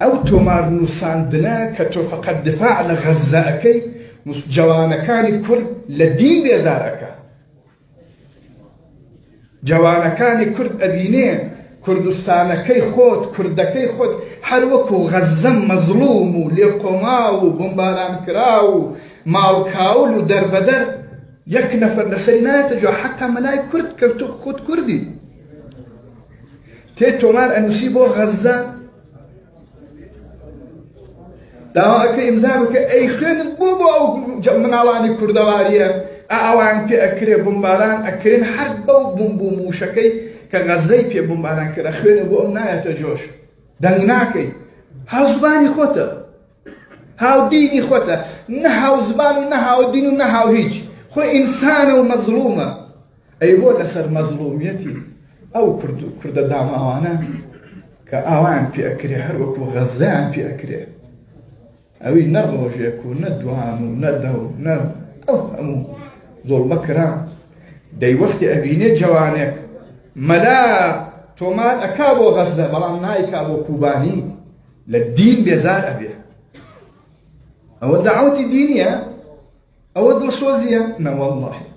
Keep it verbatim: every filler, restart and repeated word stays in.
Ew tomar nûsandine ke to feqet difa li Xezze ekey, mus-, cewanekanî Kurd li dîn bêzar eke. Cewanekanî Kurd ebînê, Kurdistanekey xwe, Kurdekey xwe, her wekû Xezze mezlûm û lêqoma û bombarankira û malkawil û derbeder, yek nefer li serî nayete cû, heta melayê Kurd ke tu xwe Kurd î. Tê tomar enûsî bo Xezze. Dawa eke îmza bike, ey xwênin bo bo ew ce-, minalanî Kurdewariye, a ewan pê ekirê, bombaran ekirin, her bew bomb û mûşekey ke Xezzey pê bombaran kire, xwênin bo ew nayete coş. Deng nakey. Haw zimanî xwe te. Haw dînî xwe te. Ne haw ziman û ne haw dîn û ne haw hîç. Xwe însan e û mezlûm e. Ey bo li ser mezlûmiyetî ew Kurd, Kurde damawane ke awan pê ekirê, her wekû Xezzeyan pê ekirê. Ewî ne rojek û ne duan û ne dew, ne ew hemû zolme kiran. Dey wextê ebînê cewanek mela tomar eka bo Xezze, belam nayka bo Kûbanî. Li dîn bêzar ebê. Ew dawetî dînî ye. Ew dilsozî ye? Ne wellahî.